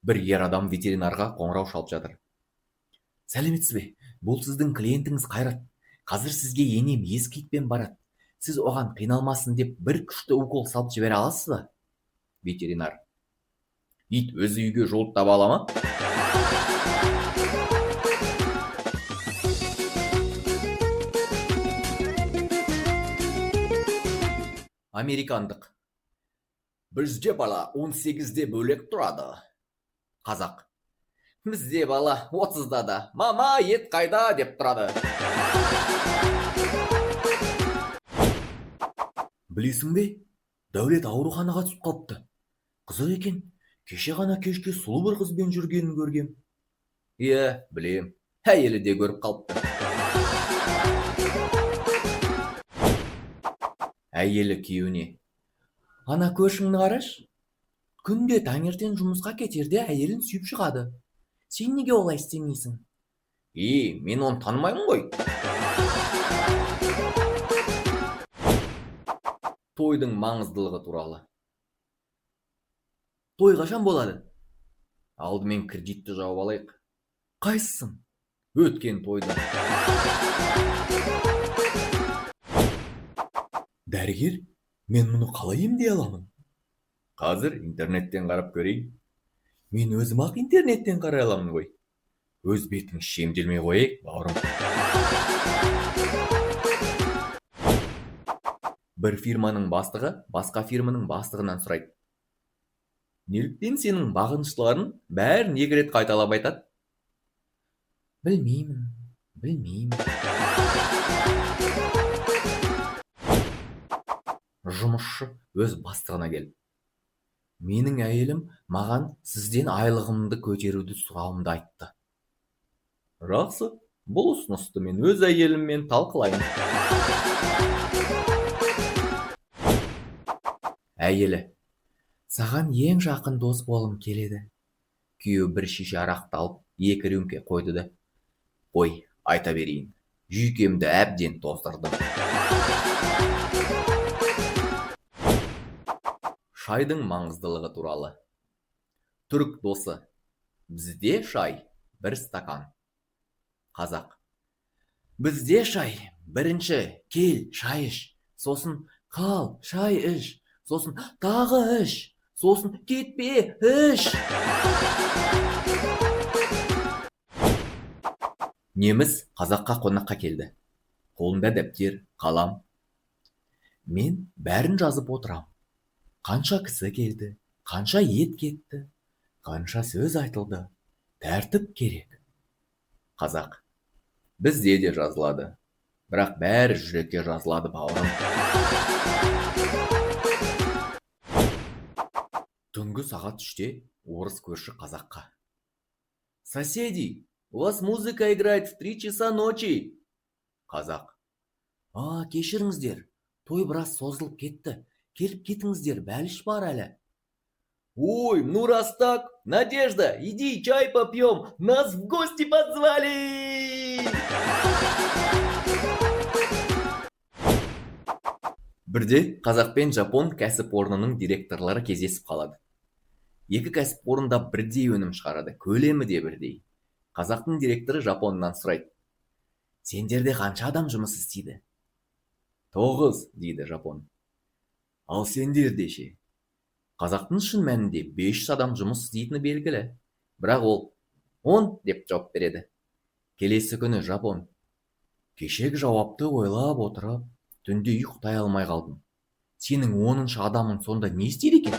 Бір ер адам ветеринарға қоңырау шалып жатыр. Сәлеметсіз бе? Бұл сіздің клиентіңіз Қайрат. Қазір сізге енем ескі итпен барады. Сіз оған қиналмасын деп бір күшті укол салып жібере аласыз ба? Ветеринар. Ит өзі үйге жол таба ала ма? Американдық. Бізде бала 18-де бөлек тұрады. Қазақ. Бізде бала 30-да да мама ет қайда деп тұрады. Білесің бе, Дәулет ауруханаға түсіп қалыпты. Қызық екен, кеше ғана кешке сұлу бір қызбен жүргенін көргем. Иә, білем, әйелі де көріп қалыпты. Әйелі күйеуіне: ана көршіңді қарашы, күнде таңертең жұмысқа кетерде әйелін сүйіп шығады. Сен неге олай істемейсің? Е, мен оны танымаймын ғой. Тойдың маңыздылығы туралы. Той қашан болады? Алдымен кредитті жауып алайық. Қайсысын? Өткен тойды. Дәрігер, мен мұны қалай емдей аламын? Қазір интернеттен қарап көрейін. Мен өзім-ақ интернеттен қарай аламын ғой. Өз бетіңізше емделмей қояйық, бауырым. Бір фирманың бастығы басқа фирманың бастығынан сұрайды. Неліктен сенің бағыныштыларың бәрін екі рет қайталап айтады? Білмеймін, білмеймін. Жұмысшы өз бастығына келіп: менің әйелім маған сізден айлығымды көтеруді сұрауымды айтты. Жақсы, бұл ұсынысты мен өз әйеліммен талқылайын. Әйелі: саған ең жақын дос болғым келеді. Күйеуі бір шише арақты алып, екі рюмке қойды да: қой, айта берейін, жүйкемді әбден тоздырды. Шайдың маңыздылығы туралы. Түрік досы: бізде шай бір стакан. Қазақ: бізде шай бірінші кел шай іш, сосын қал шай іш, сосын тағы іш, сосын кетпе іш. Неміс қазаққа қонаққа келді. Қолында дәптер, қалам. Мен бәрін жазып отырам. Қанша кісі келді, қанша ет кетті, қанша сөз айтылды, тәртіп керек. Қазақ: бізде де жазылады, бірақ бәрі жүрекке жазылады, бауырым. Түнгі сағат 3-те орыс көрші қазаққа: соседи, у вас музыка играет в 3 часа ночи. Қазақ: а, кешіріңіздер, той біраз созылып кетті. Келіп кетіңіздер, бәліш бар әлі. Ой, ну раз так, Надежда, иди чай попьем, нас в гости позвали. Бірде қазақ пен жапон кәсіпорнының директорлары кездесіп қалады. Екі кәсіпорын да бірдей өнім шығарады, көлемі де бірдей. Қазақтың директоры жапоннан сұрайды: сендерде қанша адам жұмыс істейді? 9, дейді жапон. Ал сендерде ше? Қазақтың шын мәнінде 500 адам жұмыс істейтіні белгілі. Бірақ ол 10 деп жауап береді. Келесі күні жапон: кешегі жауапты ойлап отырып, түнде ұйықтай алмай қалдым. Сенің 10-шы адамың сонда не істейді екен?